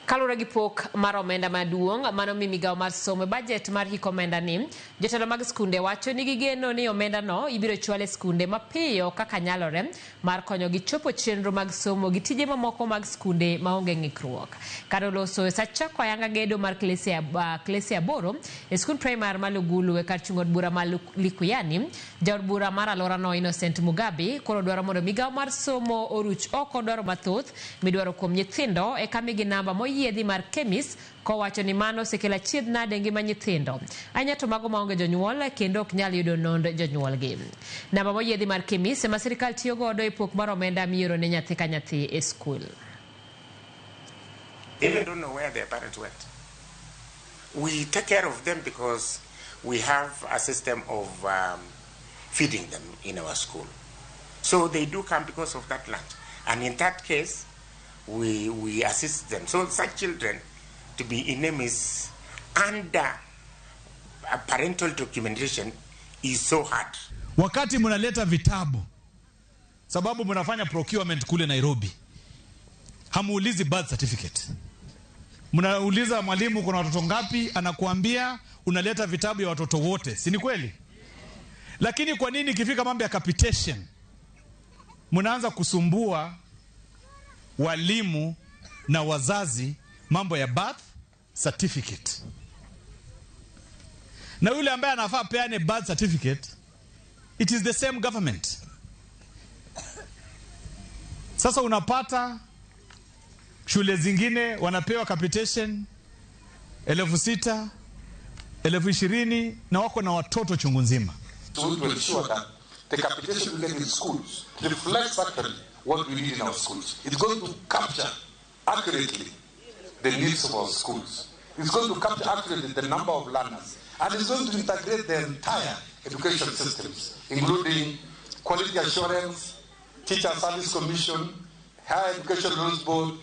Kaluwore gi pok mar omenda maduong' manomi migawo mar somo e bajet mar hik omenda ni, jotelo mag skunde wacho ni gigeno ni omendano ibiro chwal e skunde mapiyo kaka nyalore mar konyogi chopo chenro mag somo gi tije mamoko mag skunde maonge ng'ikruok. Kar oloso e sa chako ayanga gedo mar klese aboro e skund primar ma Lugulu e kar chung' od bura ma Likuyani, jaod bura mar alworano Innocent Mugabe koro dwaro mondo migawo mar somo oruch oko dwaro mathoth midwaro kuom nyithindo eka migi namba moyiedhi mar KEMIS kowacho ni mano osekelo achiedh nade e ngima nyithindo ahinya to mago maonge jonyuol kendo ok nyal yudo nond jonyuolgi. Namba moyiedhi mar KEMIS ema sirikal tiyo godo e pok mar omenda mioro ne nyathi ka nyathi e skul. Even don't know where their parents went. We take care of them because we have a system of feeding them in our school. So they do come because of that lunch. And in that case, we assist them. So such children to be in EMIS under a parental documentation is so hard. Wakati mnaleta vitabu, sababu mnafanya procurement kule Nairobi, hamuulizi birth certificate. Mnauliza mwalimu kuna watoto ngapi, anakuambia unaleta vitabu ya watoto wote, si ni kweli? Lakini kwa nini ikifika mambo ya capitation mnaanza kusumbua walimu na wazazi mambo ya birth certificate? Na yule ambaye anafaa peane birth certificate, it is the same government. Sasa unapata shule zingine wanapewa capitation 6,000, 20,000 na wako na watoto chungu nzima. To ensure that the capitation we get in schools reflects actually what we need in our schools. It's going to capture accurately the needs of our schools. It's going to capture accurately the number of learners. And it's going to integrate the entire education systems, including quality assurance, Teacher Service Commission, Higher Education Loans Board,